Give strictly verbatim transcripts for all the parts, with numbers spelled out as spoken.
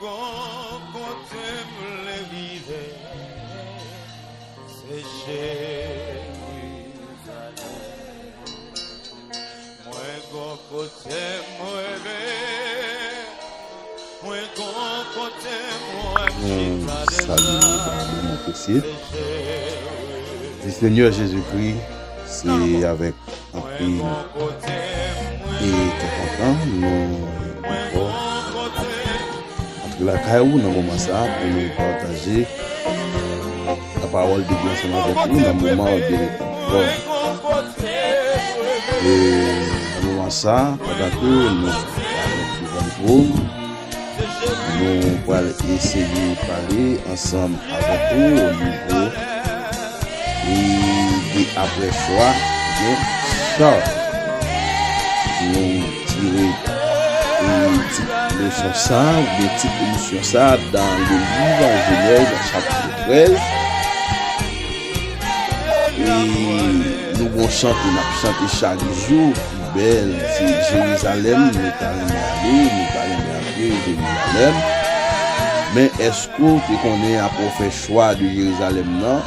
Gon kote m vle rive, se Jerizalèm. Mwen gon kote m reve, mwen gon kote m wè m Nou chita salye deja, nou apresye. Di Senyè Jezikri, se avèk anpil e kè kontan nou ankò antre lakay ou nan moman sa a pou nou pataje lapawòl de Dye ansanm avèk ou nan moman de rekonfò. E nan moman sa a, pandan ke nou pral devan twòn, nou pral eseye pale ansanm avèk ou o nivo e de apre chwa, gen chaj. Nou tire e tit leson sa a, oubyen tit emisyon sa a, dans le livre Genèse, chapitre treize. E nou gon chante n ap chante chak jou, ki bèl, se Jerizalèm, nou ta renmen ale, nou ta renmen antre Jerizalèm. Men èske w te konnen apre w fè chwa de Jerizalèm nan,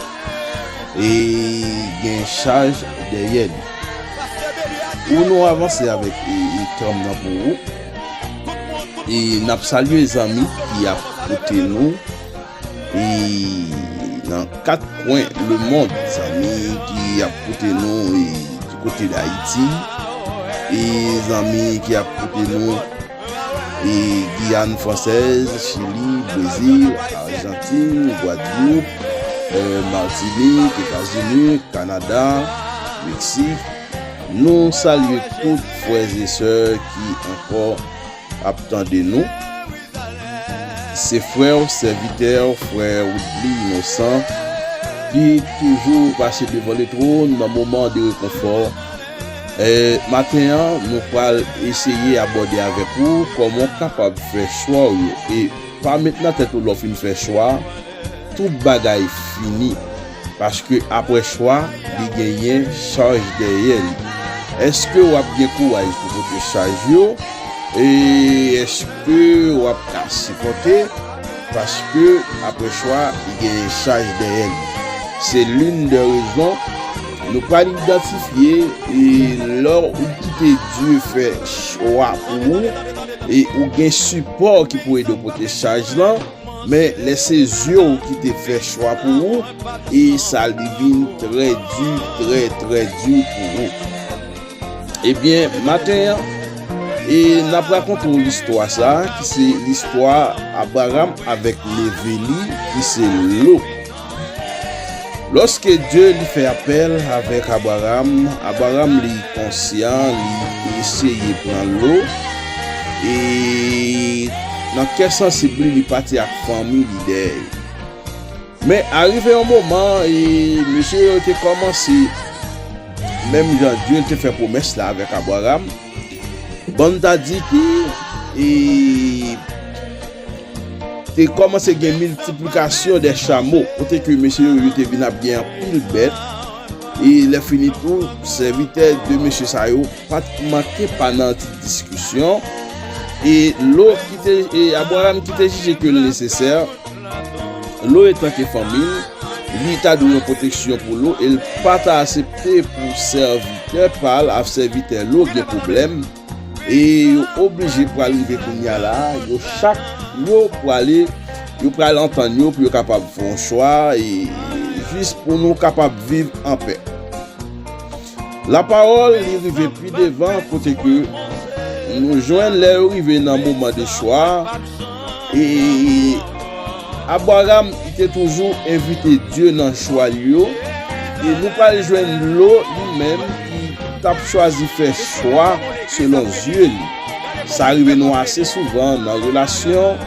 e gen chaj dèyè li? Pou nou avanse avèk e, e tanm nan pou ou, e n ap salye zanmi ki ap koute nou e nan kat kwen lemonn, zanmi ki ap koute nou e di kote Dayiti, e zanmi ki ap koute nou e Giyàn Fransèz, Chili, Brezil, Ajantin, Gwadloup, e Matinik, Etazini, Kanada, Meksik. Nou salye tout frè e sè ki ankò ap tande nou. Se frè w, sèvitè w, frè Woodly Innocent, ki toujou pase devan letwòn nan moman de rekonfò. E maten an, nou pral eseye abòde avèk ou kòman w kapab fè chwa w yo. E pa met nan tèt ou lè w fin fè chwa, tout bagay fini. Paske apre chwa, li genyen chaj dèyè li. Èske w ap gen kouraj pou pote chaj yo? E èske w ap ka sipòte? Paske apre chwa, li genyen chaj dèyè li. Se l'une des raisons nou pral idantifye e lè w kite Dye fè chwa pou ou e ou gen sipò ki pou ede w pote chaj lan, men lè se zye w ki te fè chwa pou ou, e sa li vin trè di, trè, trè di pou ou. Ebyen, maten an, e n ap rakonte w listwa sa a, ki se listwa Abraram avèk neve li, ki se Lo. Lòske Dye li fè apèl avèk Abraram, Abraram li konsyan, li eseye pran Lo, e nan kè sansib li, li pati ak fanmi li dèyè. Men arive yon moman, e mesye yo te kòmanse, menm jan Dye te fè pwomès la avèk Abraram, bann ta di ke, e, te kòmanse gen miltiplikasyon dè chamo, kote ke mesye yo, yo te vin ap gen anpil bèt, e lè fini tou, sèvitè de mesye sa yo pa t manke pa nan ti diskisyon, e Lo ki te, e Abraram ki te jije ke l nesesè, Lo etanke fanmi l, li ta dwe yon pwoteksyon pou Lo, e l pa ta aksepte pou sèvitè pa l ak sèvitè Lo gen pwoblèm, e yo oblije pral rive kounye a la, yo chak yo prale, yo pral antann yo pou yo kapab fè yon chwa, e jis pou nou kapab viv anpè. Lapawòl li rive pi devan kote ke nou jwenn lè yo rive nan moman de chwa, e Abraram li te toujou envite Dye nan chwa l yo, e nou pral jwenn Lo li menm ki t ap chwazi fè chwa selon zye li. Sa rive nou ase souvan nan relasyon,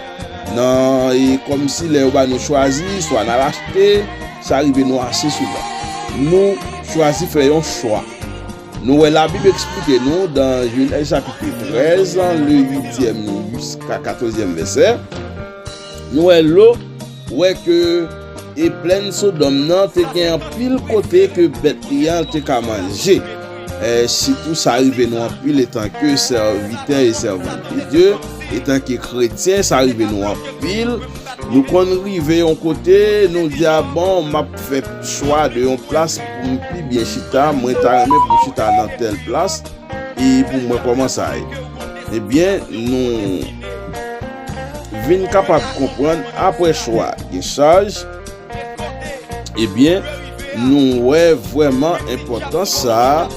nan, e kòmsi lè yo ba nou chwazi, swa n al achte, sa rive nou ase souvan. Nou chwazi fè yon chwa. Nou wè Labib eksplike nou dan Jenèz chapit trèz, le uityèm jiska katòzyèm vèsè. Nou wè Lo wè ke e plèn Sodòm nan te gen anpil kote ke bèt li an te ka manje. E sitou sa rive nou anpil etanke sèvitè e sèvant de Dye. etanke kretyen, sa rive nou anpil. Nou konn rive yon kote, nou di, "A bon, m ap fè chwa de yon plas pou m pi byen chita, mwen ta renmen pou m chita nan tèl plas, e pou mwen kòman sa ye." Ebyen, nou vin kapab konprann, apre chwa, gen chaj, ebyen, nou wè vrèman enpòtans sa a,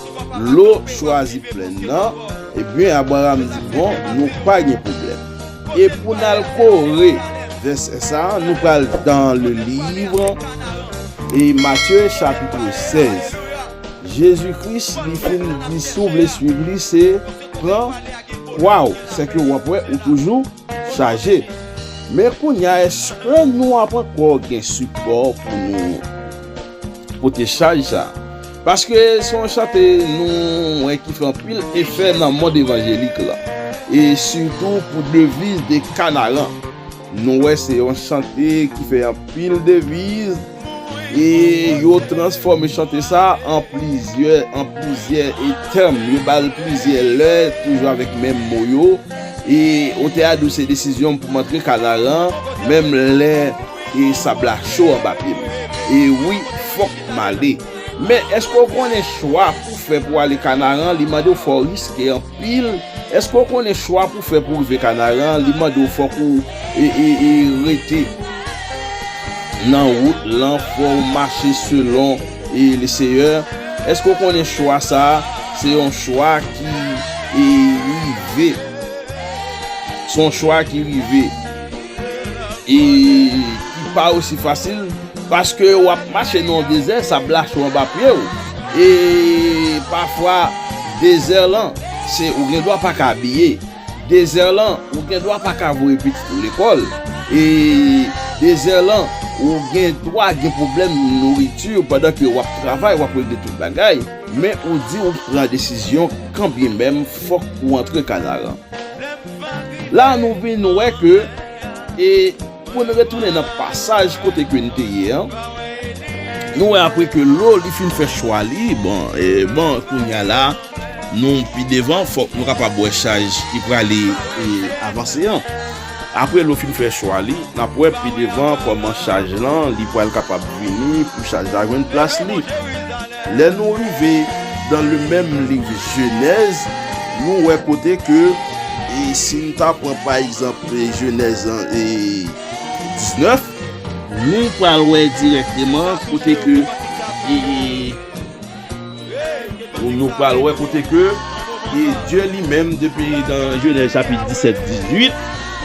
lo chwazi plèn nan, ebyen, Abraram di, "Bon, nou pa gen pwoblèm." E pou n al kore vèsè sa a, nou pral dans le livre e Matthieu chapitre seize. Jezi Kris, li fin di, "Si w vle swiv li, se pran kwa w, sèke w ap wè ou toujou chaje." Men kounye a, èske nou ap ankò gen sipò pou nou pote chaj sa? Paske se yon chante nou wè ki fè anpil efè nan mond evanjelik la. E sitou pou deviz de Kanaran. Nou wè se yon chante ki fè anpil deviz. E yo transfòme chante sa an plizyè, an plizyè e tèm. Yo ba l plizyè lè, toujou avèk menm mo yo. E otè a di w se desizyon m pou m antre Kanaran, menm lè e sab la cho anba pye m. E wi, fòk m ale. Men èske w konnen chwa pou fè pou ale Kanaran, li mande w fò w riske anpil? Èske w konnen chwa pou fè pou w rive Kanaran, li mande w fòk ou e, e, e rete nan wout lan, fò w mache selon e Leseyè? Èske w konnen chwa sa a, se yon chwa ki e rive? Se yon chwa ki rive e ki pa osi fasil, paske w ap mache nan yon dezè, sab la cho anba pye w. E pafwa, dezè lan, se ou gen dwa pa ka abiye. Dezè lan, ou gen dwa pa ka voye pitit ou lekòl. E dezè lan, ou gen dwa gen pwoblèm nouriti pandan ke w ap travay, w ap regle tout bagay. Men ou di ou pran desizyon, kanbyenmenm fòk ou antre Kanaran. La nou vin wè ke, e pou n retounen nan pasaj kote ke n te ye an, nou wè apre ke Lo li fin fè chwa li, bon, e bon, kounye a la, nou pi devan, fòk nou kapab wè chaj ki prale e avanse an. Apre Lo fin fè chwa li, n ap wè pi devan kòman chaj lan, li pral kapab vini pou chaj la jwenn plas li. Lè nou rive dans le même livre Genèse, nou wè kote ke, e si n ta pran pa egzanp, e Genèse e diznèf, nou pral wè dirèkteman kote ke, e, nou pral wè kote ke, e Dye li menm, depi nan Genèse chapit disèt, dizuit,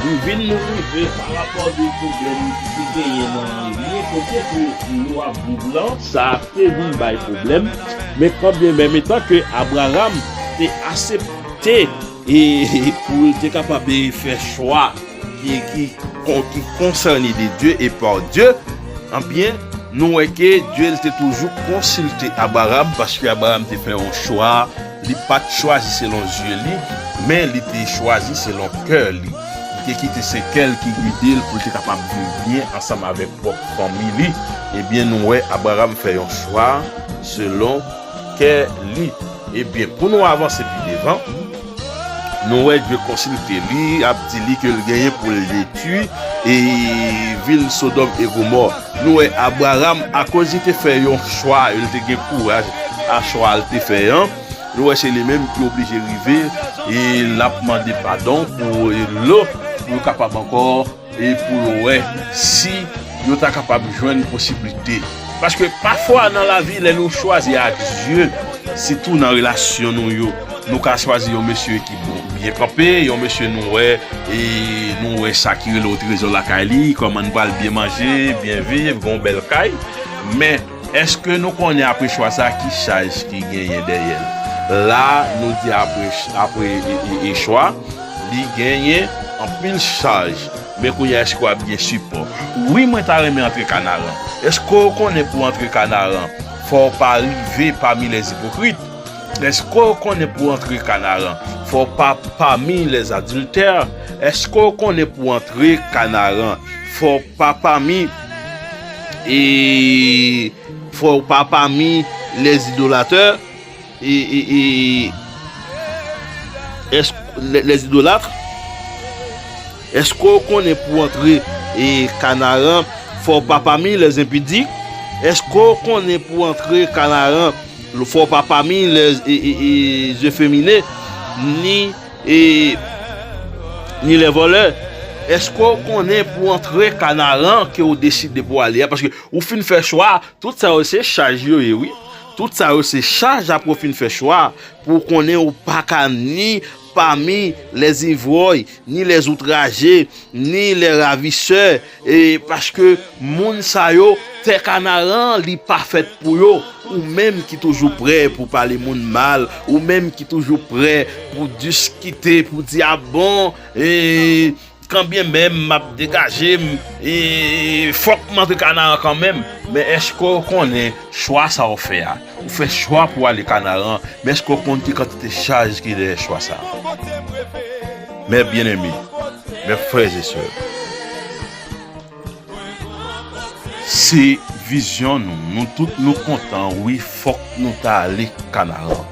nou vin nou rive pa rapò de pwoblèm ki genyen nan lye kote ke nou ap viv lan, sa te vin bay pwoblèm, men kanbyenmenm etan ke Abraram te asepte e pou l te kapab e fè chwa ki, ki, kon- ki konsène de Dye e pa Dye, anbyen, nou wè ke Dye l te toujou konsilte Abraram, paske Abraram te fè yon chwa, li pa t chwazi selon zye li, men li te chwazi selon kè li. Li te kite se kè l ki gide l pou l te kapab viv byen ansanm avèk pwòp fanmi li. Ebyen, nou wè Abraram fè yon chwa selon kè li. Ebyen, pou nou avanse pi devan, nou wè Dye konsilte li, ap di li ke l genyen pou l detwi e vil Sodòm e Gomò. Nou wè Abraram, akoz li te fè yon chwa, e l te gen kouraj a chwa l te fè an, nou wè se li menm ki oblije rive e l ap mande padon pou e Lo, pou yo kapab ankò e pou yo wè si yo ta kapab jwenn posiblite. Paske pafwa nan lavi, lè nou chwazi ak Dye, sitou nan relasyon nou yo, nou ka chwazi yon mesye ki bon, byen kanpe, yon mesye nou wè, e nou wè sa ki rele w trezò lakay li, kòman n pral byen manje, byen viv, gen yon bèl kay. Men, èske nou konnen apre chwa sa, ki chaj ki genyen dèyè l? La, nou di apre, apre e, e, e chwa, li genyen anpil chaj. Men kounye a, èske w ap gen sipò? Wi, mwen ta renmen antre Kanaran. Èske w konnen pou antre Kanaran, fò w pa rive pami lèzipokrit? Èske w konnen pou antre Kanaran, fò w pa pami lèzadiltè? Èske w konnen pou antre Kanaran, fò w pa pami, e, fò w pa pami lèzidolatè? E, e, e, èske lè, lèzidolat? Èske w konnen pou w antre e Kanaran, fò w pa pami lèzenpidik? Èske w konnen pou w antre Kanaran, fò w pa pami lè e, e, e, zefemine, ni e, ni lèvòlè? Èske w konnen pou w antre Kanaran ke w deside pou w ale a? Paske ou fin fè chwa, tout sa yo se chaj yo ye, wi. Tout sa yo se chaj apre w fin fè chwa pou w konnen ou pa ka ni pami lèzivròy, ni lèzoutraje, ni lèravisè, e paske moun sa yo, tè Kanaran, li pa fèt pou yo. Ou menm ki toujou prè pou pale moun mal, ou menm ki toujou prè pou diskite, pou di, a bon, e, kanbyen menm m ap degaje m, e, fòk m antre Kanaran kanmenm. Men èske w konnen chwa sa w fè a? Ou fè chwa pou w ale Kanaran, men èske w konn ki kantite chaj ki dèyè chwa sa a? Mè byeneme, mè frè e sè, se vizyon nou. Nou tout nou kontan, wi, fòk nou ta ale Kanaran.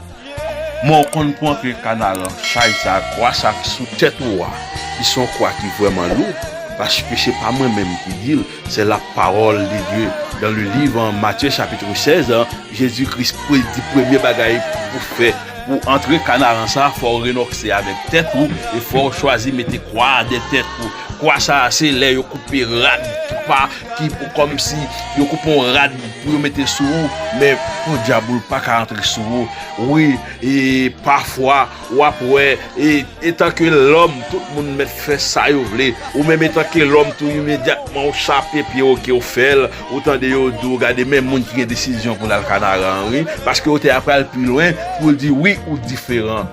Men w konn pou antre Kanaran, chay sa, kwa sa ki sou tèt ou a, ki se yon kwa ki vrèman lou, paske se pa mwen menm ki di l, c'est la parole de Dieu. Dans le livre en Matthieu chapitre seize, Jezi Kris predi premye bagay pou fè. Pou antre Kanaran sa, fò w renonse avèk tèt ou, e fò w chwazi mete kwa a dèyè tèt ou. Kwa sa a, se lè yo koupe rad pa ki pou, kòmsi yo koupe yon rad pou yo mete sou ou, men podyab ou l pa ka antre sou ou. Wi, e pafwa, w ap wè, e, etanke lòm, tout moun mèt fè sa yo vle. Ou menm etanke lòm tou, imedyatman ou chape pye w ke w fè l, ou tande yo di w, gade, men moun ki gen desizyon pou l al Kanaran, wi. Paske otè a pral pi lwen pou l di, wi, ou diferan.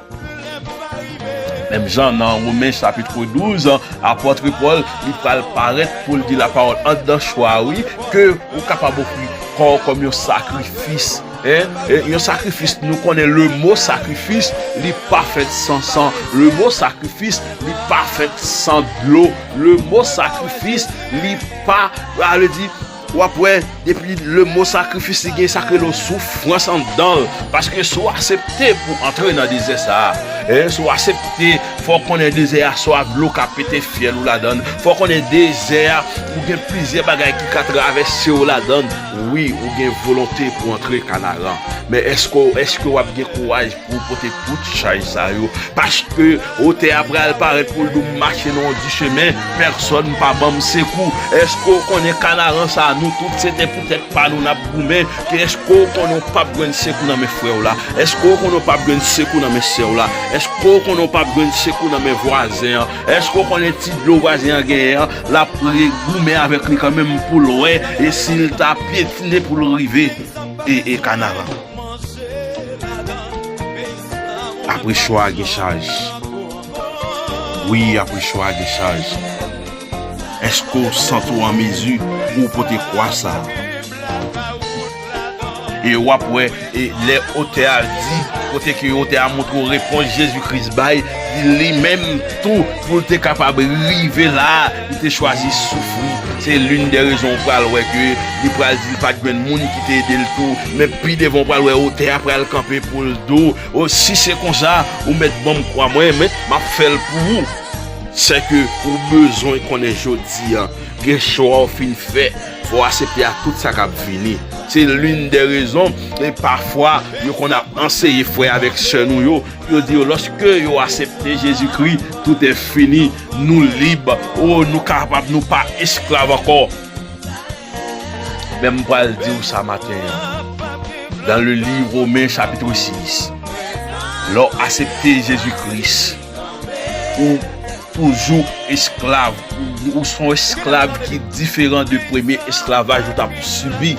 Menm jan nan Women chapit douz, apòt Pòl, li pral parèt pou l di lapawòl anndan chwa, wi, ke ou kapab ofri kò w kòm yon sakrifis. En? E yon sakrifis, nou konnen le mo sakrifis, li pa fèt san san. Le mo sakrifis, li pa fèt san dlo. Le mo sakrifis, li pa, sa vle di, w ap wè, depi le mo sakrifis, li gen sa k rele w soufrans anndan l. Paske si w aksepte pou antre nan dezè sa a, en, si w aksepte, fò w konnen dezè a, swa dlo ka pete fyèl ou ladan l. Fò w konnen dezè a, ou gen plizyè bagay ki ka travèse w ladan l. Wi, ou gen volonte pou antre Kanaran. Men èske, èske w ap gen kouraj pou w pote tout chay sa yo? Paske otè a pral parèt pou l di w, m mache nan yon di chemen, pèsonn pa ban m sekou. Èske w konnen Kanaran sa a, nou tout se te pou tèt pa nou n ap goumen? Ke èske w konnen w p ap jwenn sekou nan men frè w la? Èske w konnen w p ap jwenn sekou nan men sè w la? Èske w konnen w p ap jwenn sekou nan men vwazen an? Èske w konnen ti dlo vwazen an genyen an, l ap re-, goumen avèk li kanmenm pou l wè, e si l ta pyetine pou l rive e, e Kanaran? Apre chwa a gen chaj. Wi, apre chwa a gen chaj. Èske w santi w an mezi pou w pote kwa sa a? E w ap wè, e lè otè a di, kote ke otè a montre w repons Jezi Kris bay, di li menm tou, pou l te kapab rive la a, li te chwazi soufri. Se l'une des raisons w pral wè ke li pral di l pa t jwenn moun ki te ede l tou. Men pi devan w pral wè otè a pral kanpe pou l di w, o, si se konsa, ou mèt ban m kwa mwen, men m ap fè l pou ou. Sèke ou bezwen konnen jodi a, gen chwa w fin fè, fò w aksepte ak tout sa k ap vini. Se l'une des raisons, e pafwa, yo konn ap anseye frè avèk sè nou yo, yo di yo, lòske yo aksepte Jezikri, tout est fini, nou lib, o, nou kapab, nou pa esklav ankò. Men m pral di w sa maten an, dans le livre Romains chapitre six, lè w aksepte Jezi Kris, ou toujou esklav. Ou, ou se yon esklav ki diferan de premye esklavaj ou t ap sibi.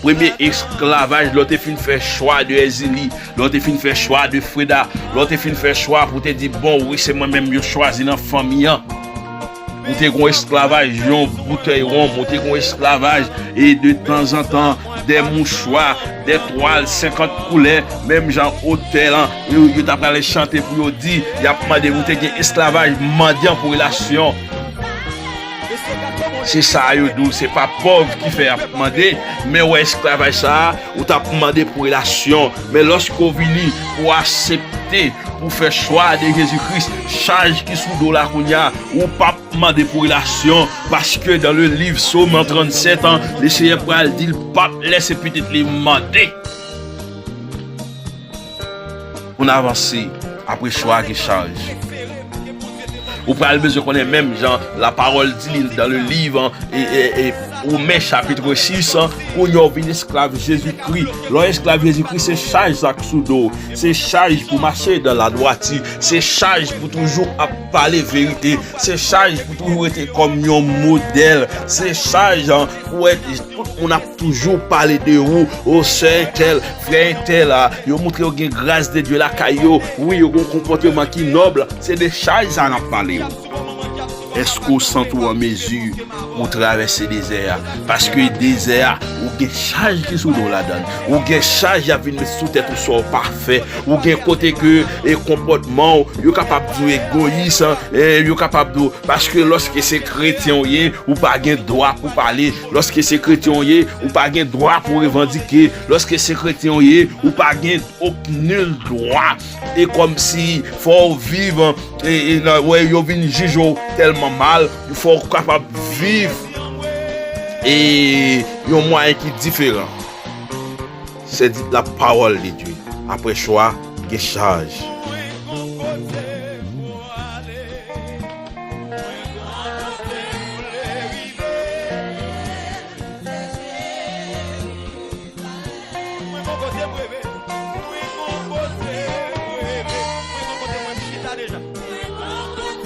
Premye esklavaj, lè w te fin fè chwa de Èzili, lè w te fin fè chwa de Freda, lè w te fin fè chwa pou w te di, bon, wi, se mwen menm yo chwazi nan fanmi an. Ou te gon esklavaj yon boutèy wonm, ou te gon esklavaj e de tanzantan de mouchwa, de twal senkant koulè, menm jan otè lan, yo, yo ta prale chante pou yo di, y ap mande, ou te gen esklavaj mandyan pou relasyon. Se sa yo di w, se pa pòv ki fè y ap mande, men wè esklavaj sa a, ou t ap mande pou relasyon. Men lòske w vini pou w aksepte, pou w fè chwa de Jezi Kris, chaj ki sou do w la kounye a, ou p ap mande pou relasyon, paske dans le livre Psaume tranntsèt, an, Lesenyè pral di l p ap lèse pitit li mande. Pou n avanse, apre chwa gen chaj. Ou pral bezwen konnen menm jan lapawòl di li dans le livre, e, e, e, Women chapit sis, kounye a w vin esklav Jezikri. Lè w esklav Jezikri, se chaj sa k sou do w. Se chaj pou mache dans la droiture. Se chaj pou toujou ap pale verite. Se chaj pou toujou rete kòm yon modèl. Se chaj, an, pou wè tout moun ap toujou pale de ou. O sè entèl, frè entèl, a, yo montre yo gen gras de Dye lakay yo. Wi, yo gen yon konpòteman ki nòb. Se de chaj sa n ap pale yo. Èske w santi w an mezi pou w travèse dezè a? Paske dezè a, ou gen chaj ki sou do w ladan l. Ou gen chaj y ap vin met sou tèt ou sa w pa fè. Ou gen kote ke e konpòtman w, yo kapab di w egoyis, an, e yo kapab di w, paske lòske se kretyen w ye, ou pa gen dwa pou pale. Lòske se kretyen w ye, ou pa gen dwa pou revandike. Lòske se kretyen w ye, ou pa gen ok nil dwa. E kòmsi fò w viv, e, e nan, wè, yo vin jije w tèlman mal, fò w kapab viv, e, yon mwayen ki diferan. Se di lapawòl de Dye. Apre chwa, gen chaj. Mwen gon kote m reve. Mwen gon kote m reve. Mwen gon kote mwen chita deja. Mwen gon kote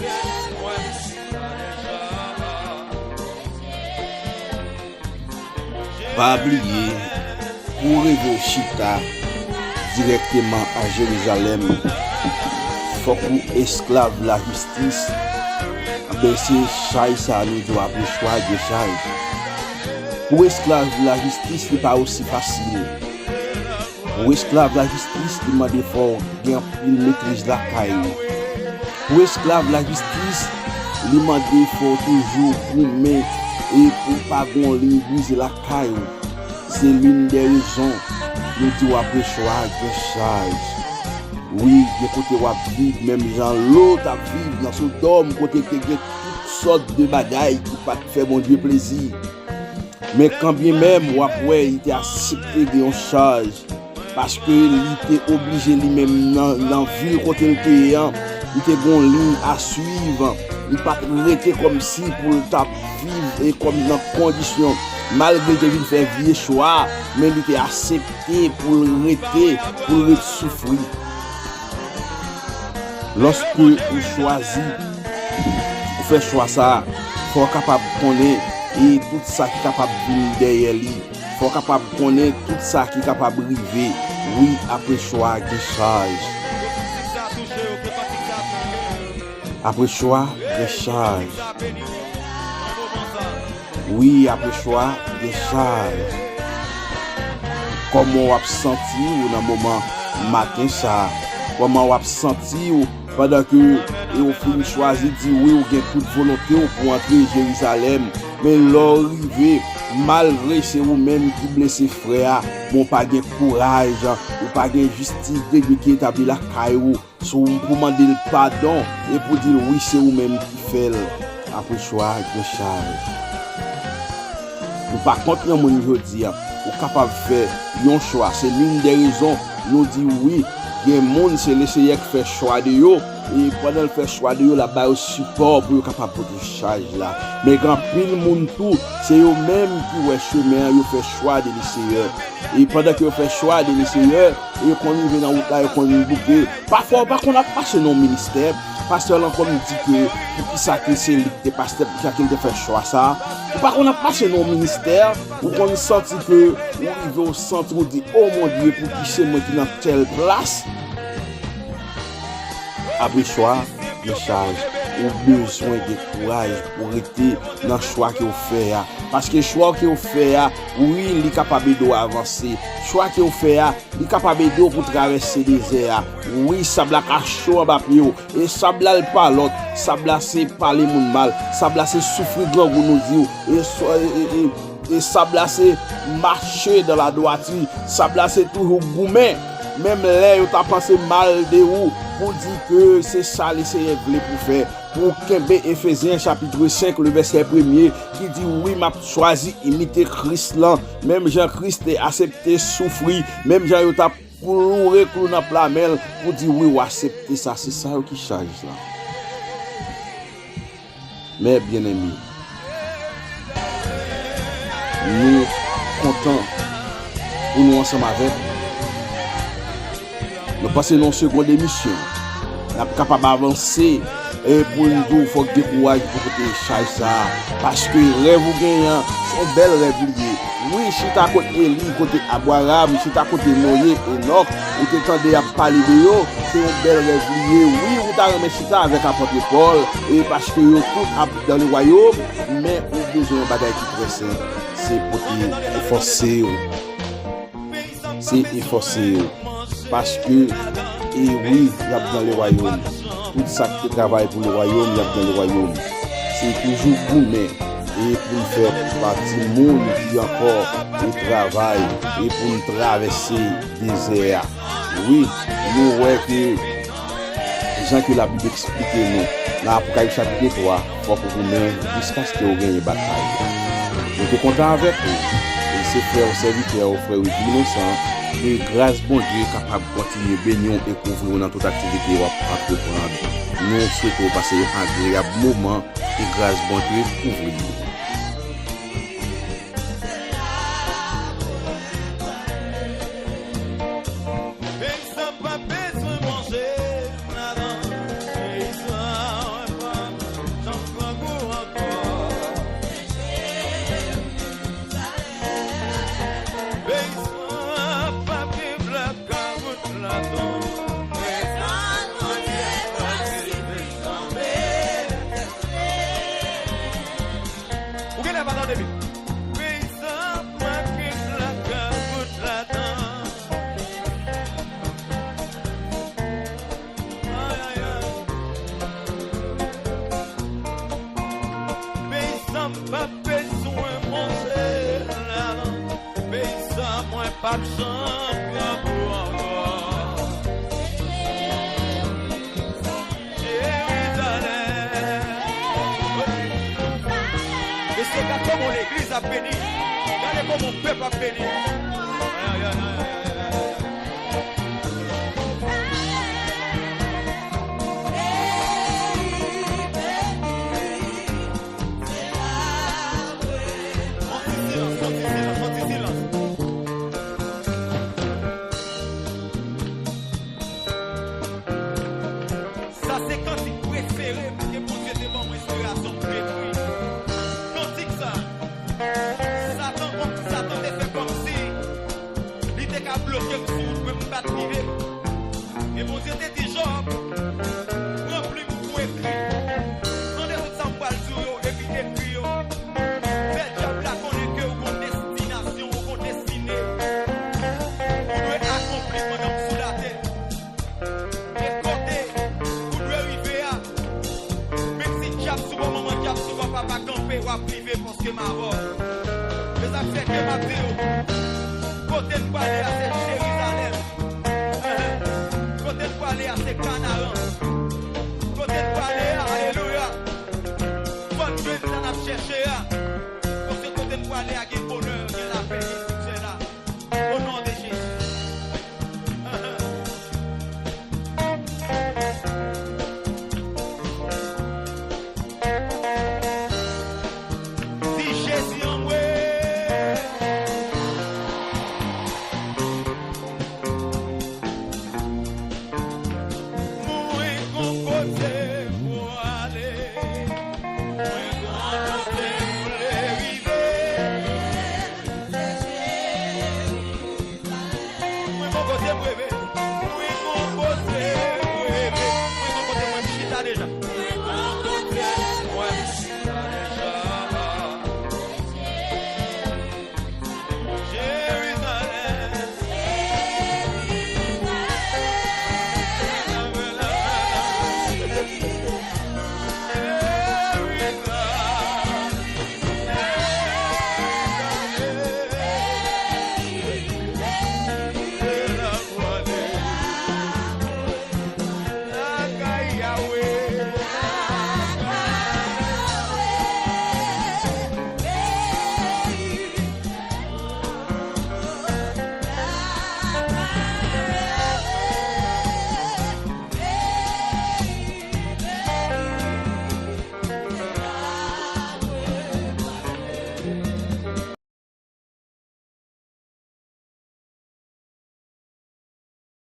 mwen chita deja. Pa bliye, pou w reve w chita dirèkteman a Jerizalèm, fòk ou esklav lajistis. Enben, se chay sa a nou di w apre chwa gen chay. Pou esklav lajistis, li pa osi fasil. Pou esklav lajistis, li mande fò w gen anpil metriz lakay ou. Pou esklav lajistis, li mande fò w toujou goumen e pou w pa gen yon liy brize lakay ou. Se l'une des raisons nou di w apre chwa gen chaj. Wi, gen kote w ap viv menm jan Lot ap viv nan Sodòm, kote te gen tout sòt de bagay ki pa t fè Bondye plezi. Men kanbyenmenm w ap wè li te aksepte gen yon chaj, paske li te oblije li menm nan, nan vil kote l te ye an, li te gen yon liy a swiv, li pa t rete kòmsi pou l t ap viv e kòm nan kondisyon, malgre l te vin fè vye chwa, men li te aksepte pou l rete, pou l ret soufri. Lòske ou chwazi, ou fè chwa sa a, fò w kapab konnen e tout sa ki kapab vin dèyè li. Fò w kapab konnen tout sa ki kapab rive. Wi, apre chwa gen chaj. Apre chwa gen chaj. Wi, apre chwa gen chaj. Kòman w ap santi w nan moman maten sa a? Kòman w ap santi w pandan ke e w fin chwazi di wi, w gen tout volonte w pou w antre Jerizalèm? Men lè w rive, malgre se ou menm ki blese frè a, men w pa gen kouraj, ou pa gen jistis de Dye ki etabli lakay ou. Si w pou mande l padon e pou di l wi, se ou menm ki fè l, apre chwa gen chaj. Ou pa kont yon moun jodi a, ou kapab fè yon chwa. Se l'une des raisons nou di wi, gen moun se Lesenyè k fè chwa de yo, e pandan l fè chwa de yo, l ap ba yo sipò pou yo kapab pote chaj la. Men gen anpil moun tou, se yo menm ki wè chemen an, yo fè chwa de Lesenyè. E pandan ke yo fè chwa de Lesenyè, e yo konn rive nan wout la, yo konn bouke. Pafwa, ou pa konn ap mache nan yon ministè, pastè lan konn di ke poukisa ke se li ki te pastè, poukisa ke l te fè chwa sa a. Ou pa konn ap mache nan yon ministè, ou konn santi ke ou rive, ou santi, ou di, "O mon Dye, pouki se mwen ki nan tèl plas?" Apre chwa, gen chaj. ou bezwen gen kouraj pou rete nan chwa ke w fè a. Paske chwa ke w fè a, wi, li kapab ede w avanse. Chwa ke w fè a, li kapab ede w pou travèse dezè a. Wi, sab la ka cho anba pye w. E sab la, l pa lòt. Sab la, se pale moun mal. Sab la, se soufri grangou nou di w. E, so- e, e, e, e sab la, se mache dan ladwati. Sab la, se toujou goumen. Menm lè yo ta panse mal de ou, pou di ke se sa Lesenyè vle pou fè. Pou kenbe Efezyen chapit senk, le vèsè premye, ki di, wi, m ap chwazi imite Kris lan. Menm jan Kris te aksepte soufri, menm jan yo t ap kloure klou nan pla men l pou di, wi, w aksepte sa. Se sa yo ki chaj la. Men byeneme, nou kontan pou nou ansanm avèk. Nou panse nan yon segond emisyon, n ap kapab avanse e pou n di w fòk gen kouraj pou pote chaj sa a. Paske rèv ou genyen an, se yon bèl rèv li ye. Wi, chita kot Eli, kote Abraram, chita kote Noye, Enòk, ou te tande y ap pale de yo, se yon bèl rèv li ye. Wi, ou ta renmen chita avèk apot Pòl, e paske yo tout ap dans le royaume, men ou bezwen yon bagay ki trè senp, se pote efòse w. Se efòse yo. Paske, e wi, y ap dans le royaume. Tout sa ki te travay pou le royaume, y ap dans le royaume. Se toujou goumen. E pou n fè pa timoun ki ankò e travay e pou n travèse dezè a. Wi, nou wè ke jan ke Labib eksplike nou nan Apokalips chapit twa, fòk ou goumen jiskaske w genyen batay la. Nou te kontan avèk ou. E se frè w, sèvitè w, frè Wilky Innocent. Ke gras Bondye kapab kontinye beni w e kouvri w nan tout aktivite w ap antreprann. Nou swete w pase yon agreyab moman. Ke gras Bondye kouvri w. Peyizan pa bezwen manje ladan. Peyizan pa janm grangou ankò. Peyizan pa gen blakawout ladan. Ou genlè pa tande byen. Peyizan pa gen blakawout ladan. Ay, ay, ay. Peyizan pa bezwen manje ladan. Peyizan mwen p ap janm grangou ankò. Jerizalèm. Mesye, gad kòman legliz ap beni. Gade kòman pèp ap beni. Ay, ay, ay, ay, ay, ay, ay. Sa se kantik prefere m ke Bondye te ban mwen enspirasyon pou m ekri. Kantik sa, Satan, Satan te fè kòmsi li te ka bloke m sou wout mwen, m pa t rive. E Bondye te di Jòb, pran plim pou ekri. Tande tout sa m pral di w yo, epi ekri yo. Fè dyab la konnen ke w gon destinasyon, w gon destine. Ou dwe akonpli pandan w sou latè. E kote ou dwe rive a, menm si dyab sou bò manman, dyab sou bò papa, kanpe, w ap rive paske m avè w. Se sa k fè ke m ap di w, kote n prale a, se Jerizalèm. Kote n prale a, se Kanaran.